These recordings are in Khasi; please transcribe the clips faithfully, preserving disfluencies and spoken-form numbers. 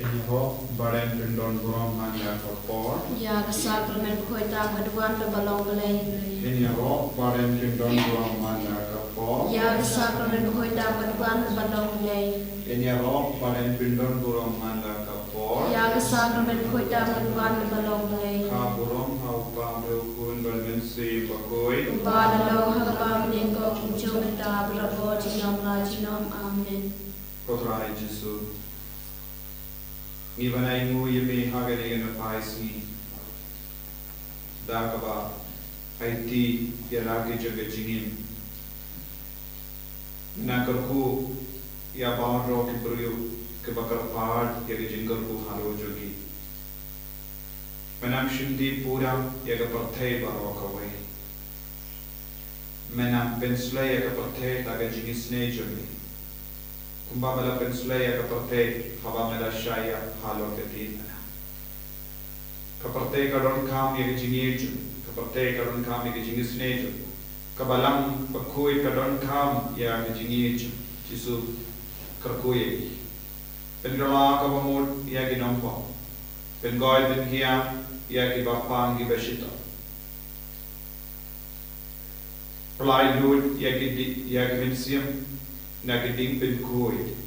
Ngin ïaroh ba ren pyndonkam man la ka por. Ïa ka sakramen bakhuid tam ka duwan kaba long Blei. Ngin ïaroh ba ren pyndonkam man la ka por. Ïa ka sakramen bakhuid tam ka duwan kaba long Blei. Ngin ïaroh ba ren pyndonkam man la ka por. Ïa ka sakramen bakhuid tam ka duwan kaba long Blei. Ka burom ha u Kpa bad u Khun bad u Mynsiem Bakhuid. Uba la long ha kaba nyngkong, kumjuh mynta, baroh ki por jong la junom. Amen. Ko Trai Jisu, ngi wan ainguh ïa me ha kane ka paisngi da kaba aiti ïa la ki jong ka jingim. Me nang kyrkhu ïa baroh ki briew kiba kyrpad ïa ka jingkyrkhu halor jong ki. Me nang shim dih pura ïa ka pyrthei baroh kawei. Me nang pynshlei ïa ka pyrthei da ka jingisynei jong me, kumba me la pynshlei ïa ka pyrthei haba me la shah ïap halor ka diengphna. Ka pyrthei ka donkam ïa ka jingïeit jong, ka pyrthei ka donkam ïa ka jingisynei jong, ka balang bakhuid ka donkam ïa ka jingïeit jong. Jisu, kyrkhu ïa ki. Pynkylla kaba mut ïa ki nongpop. Pynkhuid pynhiar ïa kiba pang kiba shitom. Pynlait lut ïa ki di-, ïa ki mynsiem na ki diengpynkhuid,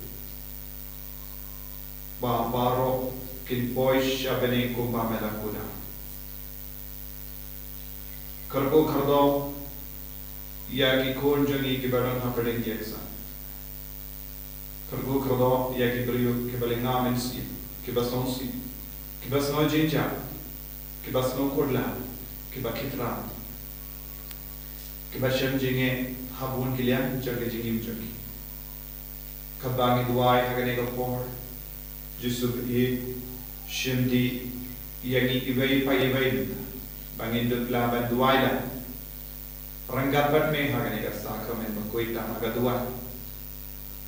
ba baroh kin poi sha bneng kumba me la kular. Kyrkhu kyrdoh ïa ki khun jong ngi kiba don ha pdeng ki exam. Kyrkhu kyrdoh ïa ki briew kiba lynga mynsiem, kiba sngewsih, kiba sngew jynjar, kiba sngew khuslai, kiba khitram, kiba shem jingeh ha bun ki liang jong ka jingim jong ki. Katba ngi duwai ha kane ka por, Jisu, phi shim dih ïa ngi iwei pa iwei, ba ngin dup lah ban duwai lah ryngkat bad me ha kane ka sakramen bakhuid tam ha ka duwan.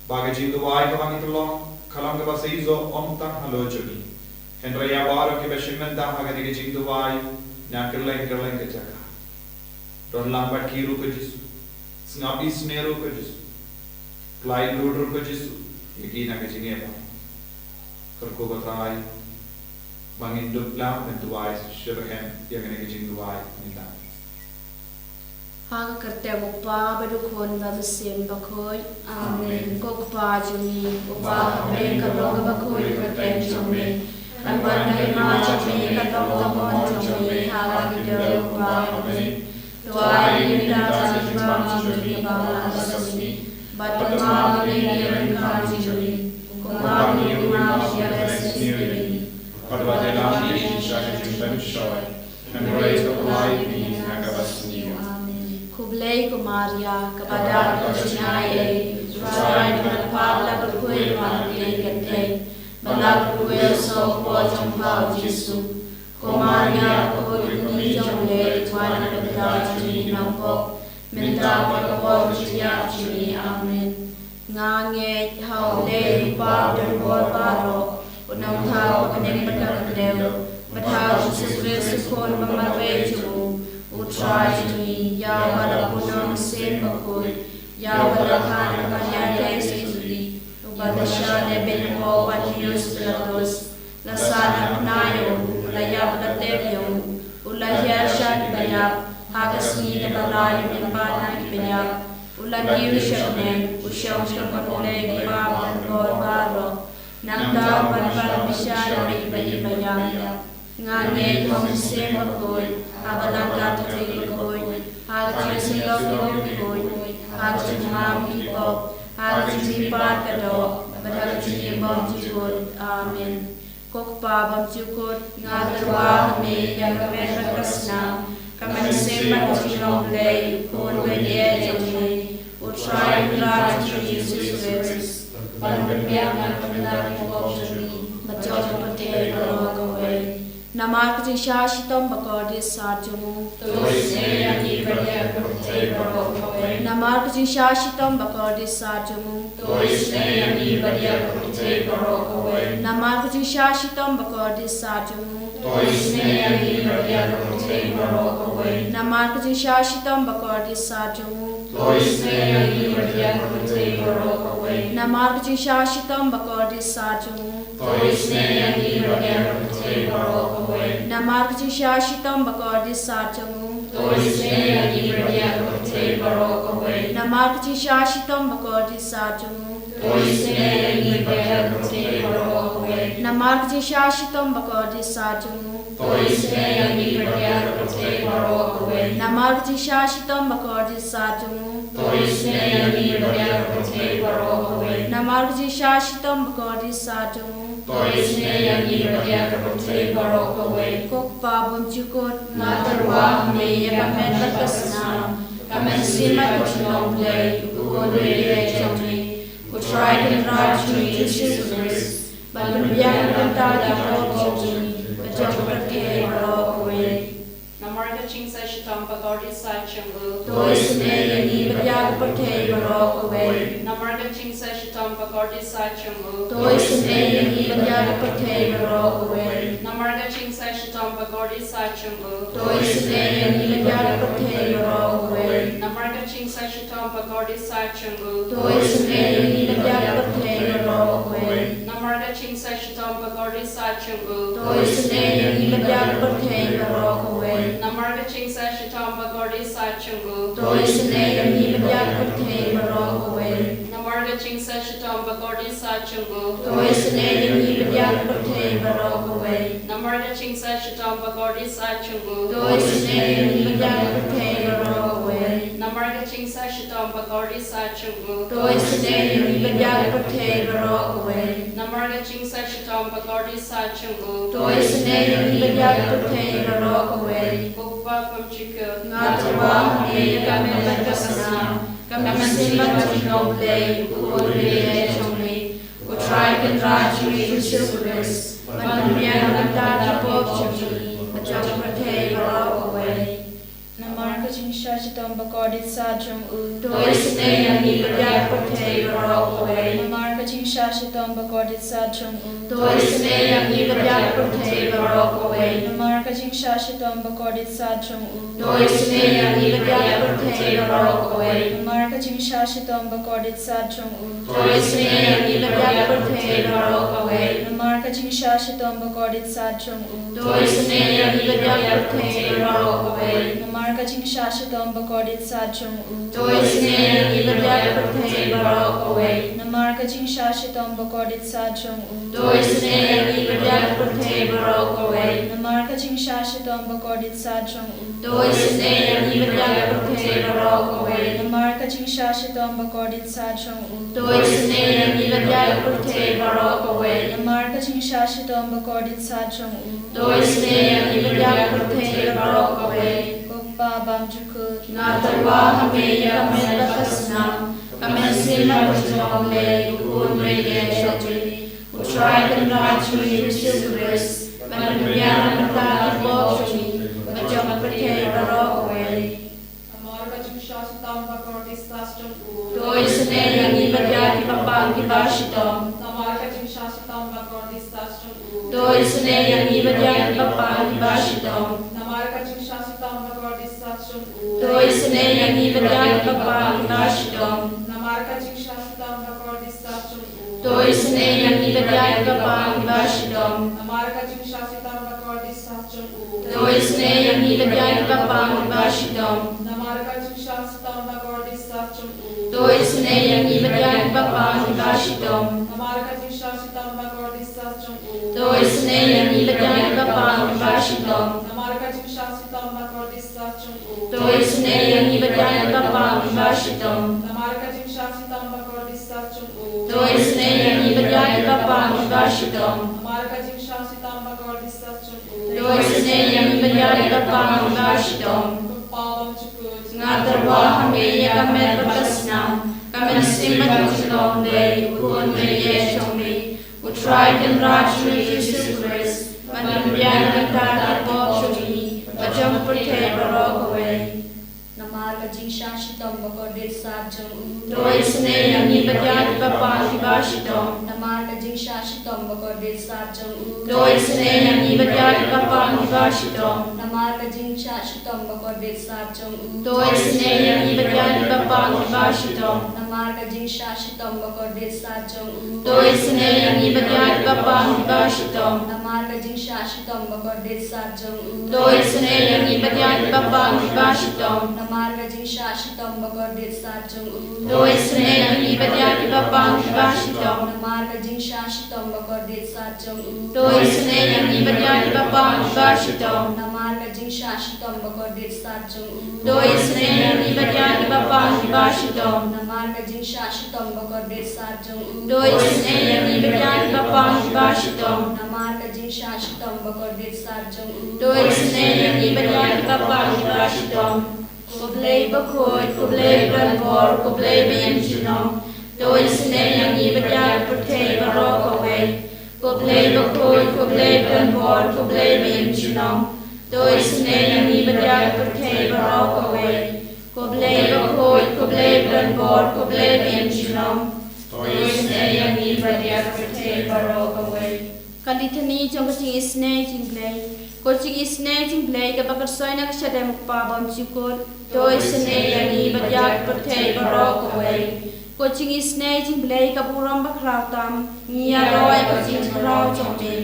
Ba ka jingduwai kaba ngi pynlong ka long kaba seisoh ym tang halor jong ngi, hynrei ïa baroh kiba shim bynta ha kane ka jingduwai na kylleng kylleng ka jaka. Don lang bad ki ruh ko Jisu. Sngap isynei ruh ko Jisu. Pynlait lut ruh ko Jisu ïa ki na ka jingeh. Kyrkhu ko Trai ba ngin dup lah ban duwai shitrhem ïa kane ka jingduwai mynta. Ha ka kyrteng u Kpa bad u Khun bad u Mynsiem Bakhuid. Amen. Ko Kpa jong ngi uba ha bneng, ka long kaba khuid ka kyrteng jong me. Kan wan ka hima jong me, kan long ka mon jong me ha la ki kyndoh jong u Kpa. Amen. To ai ïa ngi mynta ka jingbam jong ngi kaba man la ka sngi, bad to map ïa ngi ki ryngkat jong ngi, kumba ngi map ïa kiba sngewsih ïa ngi. Bad wat ïalam ïa ngi sha ka jingpynshoi, hynrei to pynlait ïa ngi na kaba sniew. Amen. Khublei ko Maria, kaba don ka jingaiei, u Trai u don bad pha, la kyrkhu ïa pha ha ki kynthei, bad la kyrkhu ïa u soh u pop jong pha u Jisu. Ko Maria, ko kmie jong U Blei, to wan na ka bynta jong ngi ki nongpop, mynta bad ha ka por ka jingïap jong ngi. Amen. Nga ngeit ha U Blei U Kpa badonbor baroh, U Nongthaw uba ha bneng bad ha ka khyndew, bad ha U Jisu Khrist U Khun ba marwei jong U, U Trai jong ngi, ïa uba la bun na U Mynsiem Bakhuid, ïa uba la kha na ka Maria Theisotti, uba la shah leh beiñ ha u Pontius Pilatus, la sah na ka bnai ïa u, la ïap la tep ïa u, u la hiar sha kiba ïap, ha ka sngi kaba lai u mih pat na kiba ïap, u la kiew sha bneng, u shong sha ka hynmen U Blei U Kpa badonbor baroh. Nangta u pan ban bishar ïa kiba ïap. Nga ngeit ha U Mynsiem Bakhuid, ha ka Balang Katholik bakhuid, ha ka jingsynshar jong ki bakhuid, ha ka jingmap ki pop, ha ka jingmihpat ka doh, bad ha ka jingim bymjukut. Amen. Ko Kpa bymjukut, nga tyrwa ha me ïa ka met bad ka snam, ka mynsiem bad ka jinglong Blei U Khun uba ïeit jong me, U Trai Kynrad jong ngi U Jisu Khrist, ban pynbiang na ka bynta ki pop jong ngi, bad jong ka pyrthei baroh kawei. Namar ka jingshah shitom bakordit sar jong u. To isynei ïa ngi bad ïa ka pyrthei baroh kawei. Namar ka jingshah shitom bakordit sar jong u. To isynei ïa ngi bad ïa ka pyrthei baroh kawei. Namar ka jingshah shitom bakordit sar jong u. To isynei ïa ngi bad ïa ka pyrthei baroh kawei. Namar ka jingshah shitom bakordit sar jong u. To isynei ïa ngi bad ïa ka pyrthei baroh kawei. Namar ka jingshah shitom bakordit sat jong u. To isynei ïa ngi bad ïa ka pyrthei baroh kawei. Namar ka jingshah shitom bakordit sat jong u. To isynei ïa ngi bad ïa ka pyrthei baroh kawei. Namar ka jingshah shitom bakordit sat jong u. To isynei ïa ngi bad ïa ka pyrthei baroh kawei. Namar ka jingshah shitom bakordit sat jong u. To isynei ïa ngi bad ïa ka pyrthei baroh kawei. Namar ka jingshah shitom bakordit sat jong u. To isynei ïa ngi bad ïa ka pyrthei baroh kawei. Namar ka jingshah shitom bakordit sat jong u. To isynei ïa ngi bad ïa ka pyrthei baroh kawei. Ko Kpa bymjukut, nga tyrwa ha me ïa ka met bad ka snam, ka mynsiem bad ka jinglong Blei, u Khun baieit jong me, u Trai Kynrad jong ngi Jisu Khrist, ban pynbiang na ka bynta ki pop jong ngi bad jong ka pyrthei baroh kawei. Namar ka jingsah shitom bakordit sat jong u. To isynei ïa ngi bad ïa ka pyrthei baroh kawei. Namar ka jingsah shitom bakordit sat jong u. To isynei ïa ngi bad ïa ka pyrthei baroh kawei. Namar ka jingsah shitom bakordit sat jong u. To isynei ïa ngi bad ïa ka pyrthei baroh kawei. Namar ka jingsah shitom bakordit sat jong u. To isynei ïa ngi bad ïa ka pyrthei baroh kawei. Namar ka jingsah shitom bakordit sat jong u. To isynei ïa ngi bad ïa ka pyrthei baroh kawei. Namar ka jingsah shitom bakordit sat jong u. To isynei ïa ngi bad ïa ka pyrthei baroh kawei. Namar ka jingsah shitom bakordit sat jong u. To isynei ïa ngi bad ïa ka pyrthei baroh kawei. Namar ka jingsah shitom bakordit sat jong u. To isynei ïa ngi bad ïa ka pyrthei baroh kawei. Namar ka jingsah shitom bakordit sat jong u. To isynei ïa ngi bad ïa ka pyrthei baroh kawei. Namar ka jingsah shitom bakordit sat jong u. To isynei ïa ngi bad ïa ka pyrthei baroh kawei. Ko Kpa bymjukut, nga tyrwa ha me ïa ka met bad ka snam, ka mynsiem bad ka jinglong Blei, u Khun baieit jong me, u Trai Kynrad jong ngi Jisu Khrist, ban pynbiang na ka bynta ki pop jong ngi bad jong ka pyrthei baroh kawei. Namar ka jingsah shitom bakordit sat jong u. To isynei ïa ngi bad ïa ka pyrthei baroh kawei. Namar ka jingsah shitom bakordit sat jong u. To isynei ïa ngi bad ïa ka pyrthei baroh kawei. Namar ka jingsah shitom bakordit sat jong u. To isynei ïa ngi bad ïa ka pyrthei baroh kawei. Namar ka jingsah shitom bakordit sat jong u. To isynei ïa ngi bad ïa ka pyrthei baroh kawei. Namar ka jingsah shitom bakordit sat jong u. To isynei ïa ngi bad ïa ka pyrthei baroh kawei. Namar ka jingsah shitom bakordit sat jong u. To isynei ïa ngi bad ïa ka pyrthei baroh kawei. Namar ka jingsah shitom bakordit sat jong u. To isynei ïa ngi bad ïa ka pyrthei baroh kawei. Namar ka jingsah shitom bakordit sat jong u. To isynei ïa ngi bad ïa ka pyrthei baroh kawei. Namar ka jingsah shitom bakordit sat jong u. To isynei ïa ngi bad ïa ka pyrthei baroh kawei. Namar ka jingsah shitom bakordit sat jong u. To isynei ïa ngi bad ïa ka pyrthei baroh kawei. Ko Kpa bymjukut, nga tyrwa ha me ïa ka met bad ka snam, ka mynsiem bad ka jinglong Blei, u Khun baieit jong me, u Trai Kynrad jong ngi Jisu Khrist, ban pynbiang na ka bynta ki pop jong ngi bad jong ka pyrthei baroh kawei. Namar ka jingsah shitom bakordit sat jong u. To isynei ïa ngi bad ïa ki paidbah kiba shitom. Namar ka jingsah shitom bakordit sat jong u. To isynei ïa ngi bad ïa ki paidbah kiba shitom. Namar ka jingsah shitom bakordit sat jong u. To isynei ïa ngi bad ïa ki paidbah kiba shitom. Namar ka jingsah shitom bakordit sat jong u. To isynei ïa ngi bad ïa ki paidbah kiba shitom. Namar ka jingsah shitom bakordit sat jong u. To isynei ïa ngi bad ïa ki paidbah kiba shitom. Namar ka jingsah shitom bakordit sat jong u. To isynei ïa ngi bad ïa ki paidbah kiba shitom. Namar ka jingsah shitom bakordit sat jong u. To isynei ïa ngi bad ïa ki paidbah kiba shitom. Namar ka jingsah shitom bakordit sat jong u. To isynei ïa ngi bad ïa ki paidbah kiba shitom. Namar ka jingsah shitom bakordit sat jong u. To isynei ïa ngi bad ïa ki paidbah kiba shitom. Namar ka jingsah shitom bakordit sat jong u. To isynei ïa ngi bad ïa ki paidbah kiba shitom. Ko Kpa bymjukut, nga tyrwa ha me ïa ka met bad ka snam, ka mynsiem bad ka jinglong Blei, u Khun baieit jong me, u Trai Kynrad jong ngi Jisu Khrist, ban pynbiang na ka bynta ki pop jong ngi bad jong ka pyrthei baroh kawei. Namar ka jingsah shitom bakordit sat jong u. To isynei ïa ngi bad ïa ki paidbah kiba shitom. Namar ka jingsah shitom bakordit sat jong u. To isynei ïa ngi bad ïa ki paidbah kiba shitom. Namar Namar ka jingshah shitom bakordit sat jong u. To isynei ïa ngi bad ïa kiba pang kiba shitom. Namar ka jingshah shitom bakordit sat jong u. To isynei ïa ngi bad ïa kiba pang kiba shitom. Namar ka jingshah shitom bakordit sat jong u. To isynei ïa ngi bad ïa kiba pang kiba shitom. Namar ka jingshah shitom bakordit sat jong u. To isynei ïa ngi bad ïa kiba pang kiba shitom. Namar ka jingshah shitom bakordit sat jong u. To isynei ïa ngi bad ïa kiba pang kiba shitom. Namar ka jingshah shitom bakordit sat jong u. To isynei ïa ngi bad ïa kiba pang kiba shitom. Namar ka jingshah shitom bakordit sat jong u. To isynei ïa ngi bad ïa kiba pang kiba shitom. Namar ka jingshah shitom bakordit sat jong u. To isynei ïa ngi bad ïa kiba pang kiba shitom. Ko Blei bakhuid, ko Blei badonbor, ko Blei ba im junom. To isynei ïa ngi bad ïa ka pyrthei baroh kawei. Ko Blei bakhuid, ko Blei badonbor, ko Blei ba im junom. To isynei ïa ngi bad ïa ka pyrthei baroh kawei. Ko Blei bakhuid, ko Blei badonbor, ko Blei ba im junom. To isynei ïa ngi bad ïa ka pyrthei baroh kawei. Ka Litany jong ka jingisynei jong u Blei. Ko jingisynei jong u Blei kaba kyrshoi na ka shadem u Kpa bymjukut. To isynei ïa ngi bad ïa ka pyrthei baroh kawei. Ko jingisynei jong u Blei ka burom bakhraw tam. Ngi ïaroh ïa ka jingkhraw jong me.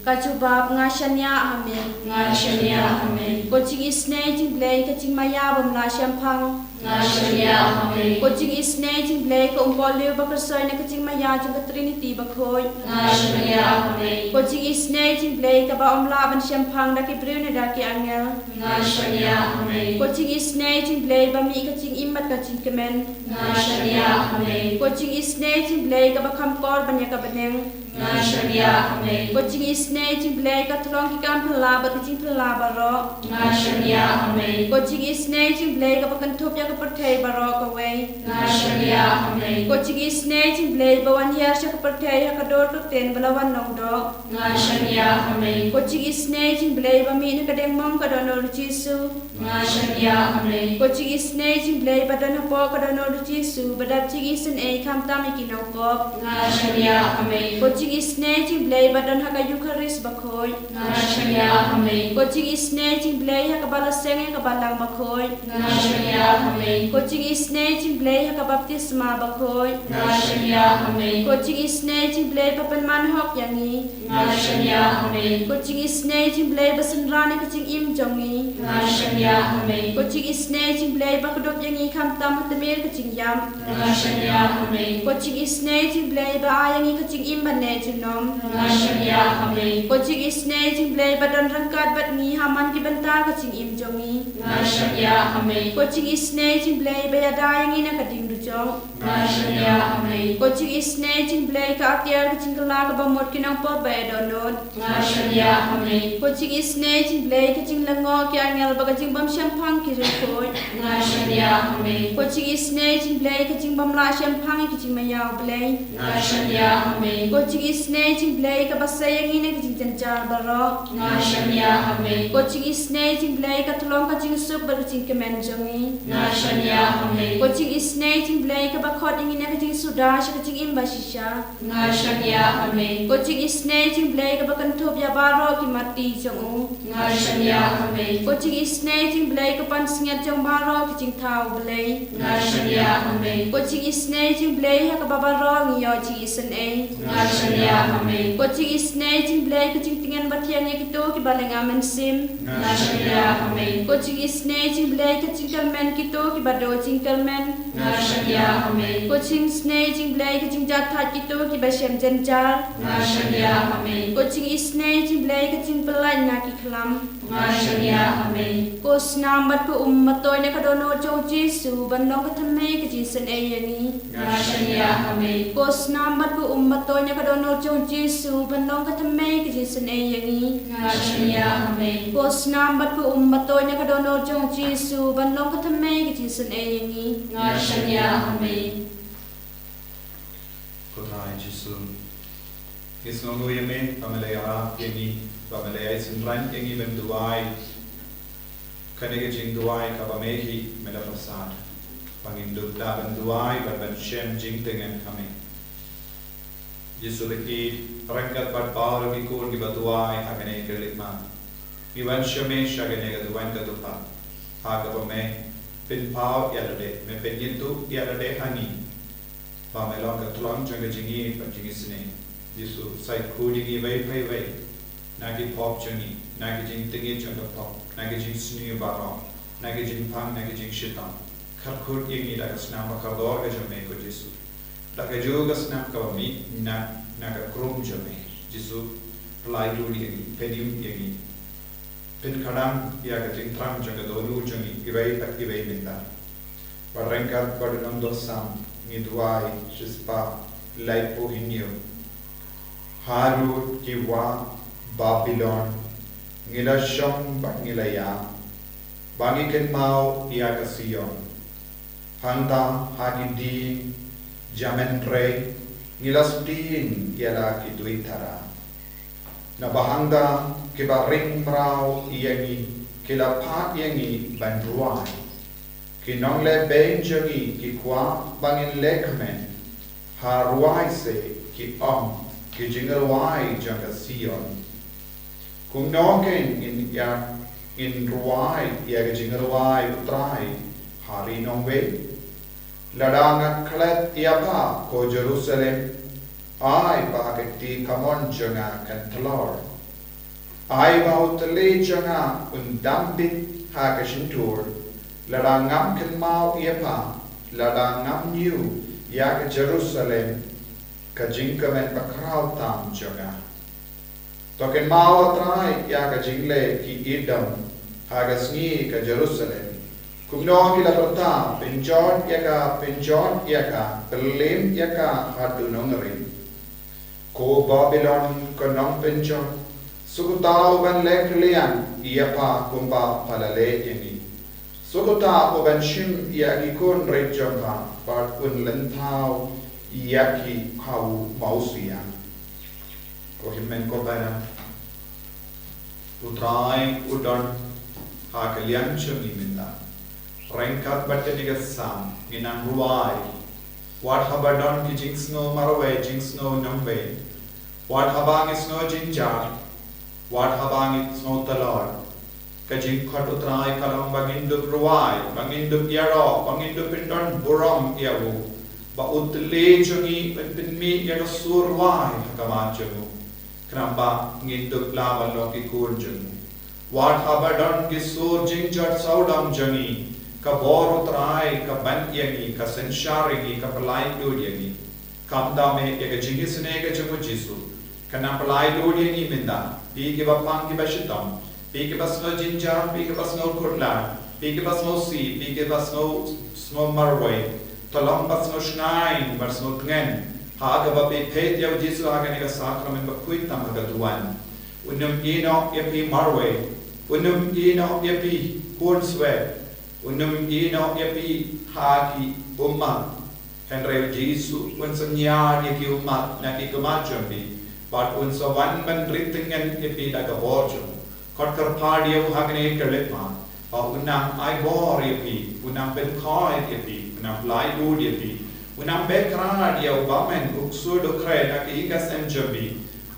Ka jubab: Nga shaniah ha me. Nga shaniah ha me. Ko jingisynei jong u Blei ka jingmaïa bym lah shemphang. Nga shaniah ha me. Ko jingisynei jong u Blei ka umpohliew ba kyrshoi na ka jingmaïa jong ka Trinity bakhuid. Nga shaniah ha me. Ko jingisynei jong u Blei kaba ym lah ban shemphang da ki briew ne da ki angel. Nga shaniah ha me. Ko jingisynei jong u Blei ba mih ka jingim bad ka jingkmen. Nga shaniah ha me. Ko jingisynei jong u Blei kaba kham kor ban ïa ka bneng. Nga shaniah ha me. Ko jingisynei jong u Blei ka thlong ki kam phylla bad ki jingphylla baroh. Nga shaniah ha me. Ko jingisynei jong u Blei kaba kynthup ïa ka pyrthei baroh kawei. Nga shaniah ha me. Ko jingisynei jong u Blei ba wan hiar sha ka pyrthei ha ka dur ka ktien ba la wan long doh. Nga shaniah ha me. Ko jingisynei jong u Blei ba mih na ka diengmong ka dohnud u Jisu. Nga shaniah ha me. Ko jingisynei jong u Blei ba don hapoh ka dohnud u Jisu ba dap jingisynei khamtam ïa ki nongpop. Nga shaniah ha me. Ko jingisynei jong u Blei ba don ha ka Eukharist bakhuid. Nga shaniah ha me. Ko jingisynei jong u Blei ha kaba la seng ïa ka Balang bakhuid. Nga shaniah ha me. Ko jingisynei jong u Blei ha ka baptisma bakhuid. Nga shaniah ha me. Ko jingisynei jong u Blei ba pynman hok ïa ngi. Nga shaniah ha me. Ko jingisynei jong u Blei ba synran ïa ka jingim jong ngi. Nga shaniah ha me. Ko jingisynei jong u Blei ba kdup ïa ngi khamtam ha tmier ka jingïap. Nga shaniah ha me. Ko jingisynei jong u Blei ba ai ïa ngi ka jingim ban neh junom. Nga shaniah ha me. Ko jingisynei jong u Blei ba don ryngkat bad ngi ha man ki bynta ka jingim jong ngi. Nga shaniah ha me. Ko jingisynei jong u Blei ba ïada ïa ngi na ka ding dujok. Nga shaniah ha me. Ko jingisynei jong u Blei ka atiar ka jingkylla kaba mut ki nongpop ba ïa dohnud. Nga shaniah ha me. Ko jingisynei jong u Blei ka jinglyngngoh ki angel bad ka jingbymshemphang ki riewkhuid. Nga shaniah ha me. Ko jingisynei jong u Blei ka jingbymlah shemphang ïa ka jingmaïa u Blei. Nga shaniah ha me. Ko jingisynei jong u Blei kaba sei ïa ngi na ka jingjynjar baroh. Nga shaniah ha me. Ko jingisynei jong u Blei ka thlong ka jingsuk bad ka jingkmen jong ngi. Nga shaniah ha me. Ko jingisynei jong u Blei kaba khot ïa ngi na ka jingsuda sha ka jingim bashisha. Nga shaniah ha me. Ko jingisynei jong u Blei kaba kynthup ïa baroh ki matti jong u. Nga shaniah ha me. Ko jingisynei jong u Blei ka pansngiat jong baroh ki jingthaw u Blei. Nga shaniah ha me. Ko jingisynei jong u Blei ha kaba baroh ngi ïoh jingisynei. Nga shaniah ha me. Ko jingisynei jong u Blei ka jingtngen bathiang ïa kito kiba lynga mynsiem. Nga shaniah ha me. Ko jingisynei jong u Blei ka jingkyrmen kito kiba duh jingkyrmen. Nga shaniah ha me. Ko jingisynei jong u Blei ka jingjahthait kito kiba shem jynjar. Nga shaniah ha me. Ko jingisynei jong u Blei ka jingpyllait na ki khlam. Nga shaniah ha me. Ko snam bad ko um ba toit na ka dohnud jong u Jisu ban long ka thymmei ka jingsynei ïa ngi. Nga shaniah ha me. Ko snam bad ko um ba toit na ka dohnud jong u Jisu ban long ka thymmei ka jingsynei ïa ngi. Nga shaniah ha me. Ko snam bad ko um ba toit na ka dohnud jong u Jisu ban long ka thymmei ka jingsynei ïa ngi. Nga shaniah ha me. Ko Trai Jisu, ngi sngewnguh ïa me ba me la ïarap ïa ngi, ba me la ïai synran ïa ngi ban duwai. Kane ka jingduwai kaba me hi me la pyrsad ba ngin dup da ban duwai bad ban shem jingtngen ha me. Jisu, peit ryngkat bad baroh ki khun kiba duwai ha kane ka leit madan. Ngi wan sha me sha kane ka duwan ka dupa, ha kaba me pynpaw ïa lade, me pynïathuh ïa lade ha ngi, ba me long ka tlong jong ka jingïeit bad jingisynei. Jisu, sa khuid ïa ngi iwei pa iwei na ki pop jong ngi, na ki jingtngit jong ka pop, na ki jingsniew baroh, na ki jingpang, na ki jingshitom. Kyrkhu ïa ngi da ka snam bakordor ka jong me, ko Jisu. Da kajuh ka snam kaba mih na, na ka krum jong me, Jisu, pyllait lut ïa ngi, pynim ïa ngi. Pynkhlaiñ ïa ka jingthrang jong ka dohnud jong ngi iwei pa iwei mynta. Bad ryngkat bad u nongdoh Salm, ngi duwai shispah laiphew hynñiew. Harud ki wah Babilon, ngi la shong bad ngi la ïam, ba ngi kynmaw ïa ka Sion. Hangta ha ki dieng jong men trei, ngi la sting ïa la ki duitara. Naba hangta kiba ring mraw ïa ngi ki la phah ïa ngi ban rwai. Ki nongleh beiñ jong ngi ki kwah ba ngin leh kmen, ha rwai se ki ong, ki jingrwai jong ka Sion. Kumno kein ngin ïa, ngin rwai ïa ka jingrwai U Trai ha ri nongwei? Lada nga klet ïa pha, ko Jerusalem, ai ba ka kti kamon jong nga kan tlor. Ai ba u tylli jong nga un dam bit ha ka shyntur, lada ngam kynmaw ïa pha, lada ngam ñiew ïa ka Jerusalem, ka jingkmen bakhraw tam jong nga. To kynmaw, A Trai, ïa ka jingleh ki Edom ha ka sngi ka Jerusalem. Kumno ki la pyrta, pynjot ïa ka, pynjot ïa ka, pynlem ïa ka haduh nongrim. Ko Babilon, ko nongpynjot, sngewthuh ban leh kylliang ïa pha kumba pha la leh ïa ngi. Sngewthuh ban shim ïa ki khun rit jong pha, bad un lynthaw ïa ki ha u mawsiang. Ko hynmen ko para, U Trai u don ha ka liang jong ngi mynta. Ryngkat bad kane ka Salm, ngin nang rwai. Wat haba don ki jingsngew marwei, jingsngew nongwei. Wat haba ngi sngew jynjar. Wat haba ngi sngew tlot. Ka jingkhot U Trai ka long ba ngin dup rwai, ba ngin dup ïaroh, ba ngin dup pyndon burom ïa u. Ba u tylli jong ngi un pynmih ïa ka sur rwai ha khmat jong u. Khnang ba ngin dup lah ban long ki khun jong u. Wat haba don ki sur jingjot sawdong jong ngi, ka bor U Trai ka ban ïa ngi, ka synshar ïa ngi, ka pyllait lut ïa ngi. Khamtam eh ïa ka jingisynei ka jong u Jisu, kan nang pyllait lut ïa ngi mynta. Phi kiba pang kiba shitom, phi kiba sngew jynjar, phi kiba sngew khuslai, phi kiba sngew sih, phi kiba sngew, sngew marwei. To long ba sngew shngaiñ, ba sngew tngen. Ha kaba phi peit ïa u Jisu ha kane ka sakramen bakhuid tam ha ka duwan. Un ym ïehnoh ïa phi marwei. Un ym ïehnoh ïa phi khun swet. Un ym ïehnoh ïa phi ha ki ummat. Hynrei u Jisu un sa ñiad ïa ki ummat na ki khmat jong phi. Bad un sa wan ban rit tngen ïa phi da ka bor jong u. Khot kyrpad ïa u ha kane ka leit mat. Ba un nang ai bor ïa phi, un nang pynkhuid ïa phi, un nang pyllait lut ïa phi, un nang beh krad ïa u bymman, u ksuid u khrei na ki ïing ka sem jong phi.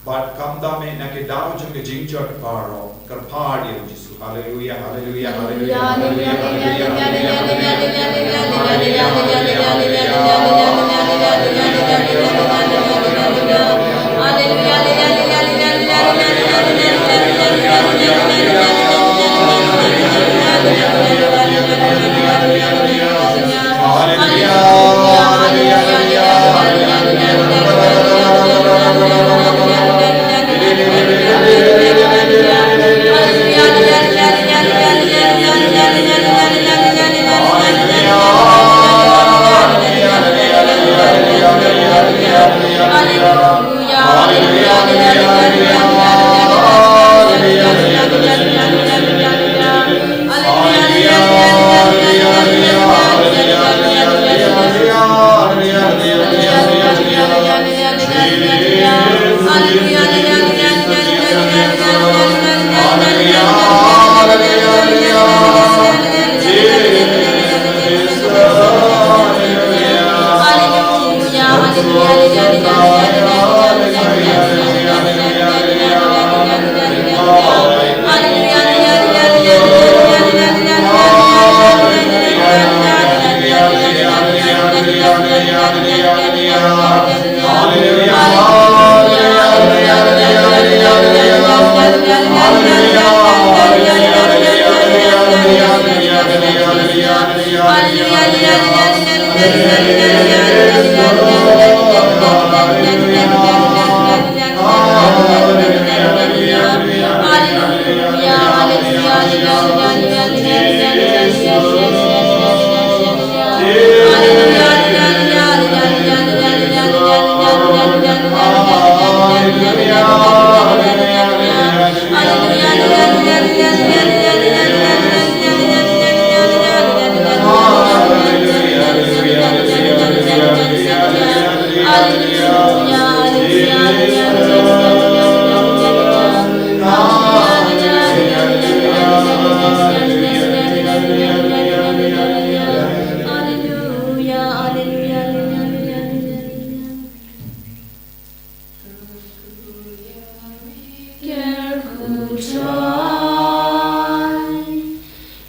Bad khamtam eh na ki daw jong ka jingjot baroh. Kyrpad ïa u Jisu. Haleluia, haleluia, haleluia, haleluia, haleluia, haleluia, haleluia. Kyrkhu Trai,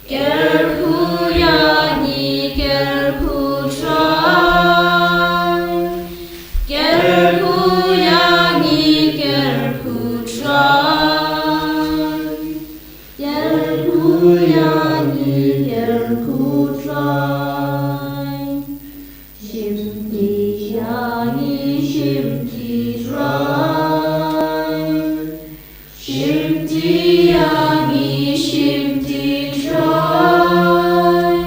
kyrkhu ïa ngi, kyrkhu Trai, kyrkhu ïa ngi, kyrkhu Trai, kyrkhu ïa ngi, kyrkhu Trai. Shimti ïa ngi, shimti Trai. Shimti ïa ngi, shimti Trai.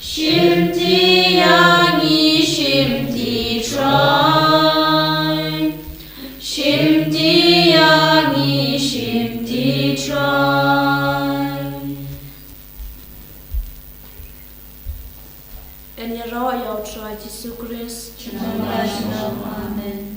Shimti ïa ngi, shimti Trai. Shimti ïa ngi, shimti Trai. Yn ïaroh ïa u Trai Jisu Khrist. Amen.